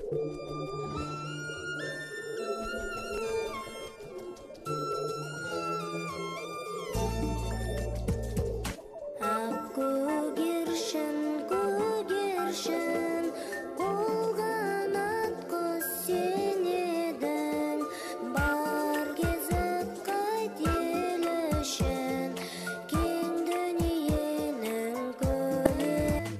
Ақ көгершін, көгершін, қолғанат құс сен едің. Бар кезіп қайт ел үшін, кең дүниенің көлін.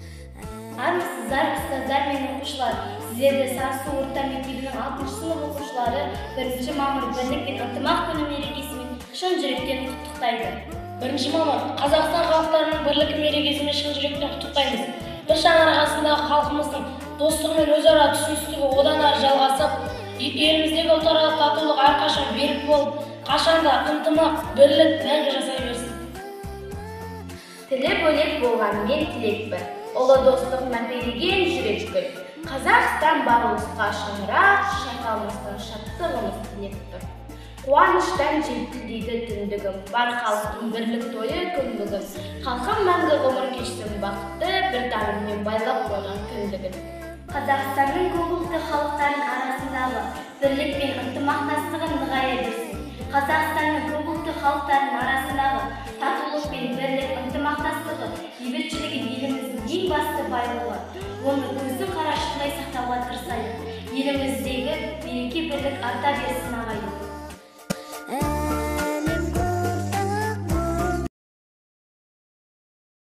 Армысыздар, ұстаздар мен оқушылар! Сіздерді Сарысу орта мектебінің 6 сынып оқушылары 1 мамыр бірлік пен ынтымақ күні мерекесімен шын жүректен құттықтайды. 1 мамыр Қазақстан халықтарының бірлігі мерекесімен шын жүректен құттықтаймыз. Бір шаңырақ астындағы халқымыздың достығы мен өзара түсіністігі одан әрі жалғасып, еліміздегі ұлтаралық татулық әрқашан берік болып, қашанда ынтымақ, бірлік мәңгі жасай берсін. Тілі бөлек болғанымен тілек бір, ұлы достық мәпелеген жүрек гүл. Қазақстан бар ұлысқа шаңырақ, шайқалмастан шаттығымыз тілеп тұр. Қуаныштан желкілдейді түндігім, бар халықтың бірлік тойы күн бүгін. Халқым мәңгі ғұмыр кешсін бақытты, бір тамырмен байлап қойған кіндігін. Қазақстанның көпұлтты халықтарының арасындағы бірлік пен ынтымақтастығы нығая берсін. Қазақстанның көпұлтты халықтарының арасындағы татулық пен бірлік, ынтымақтастығы, бейбітшілігі еліміздің ең басты байлығы. Оны көздің қарашығындай сақтауға тырысайық. Еліміздегі береке бірлік арта берсін, ағайын.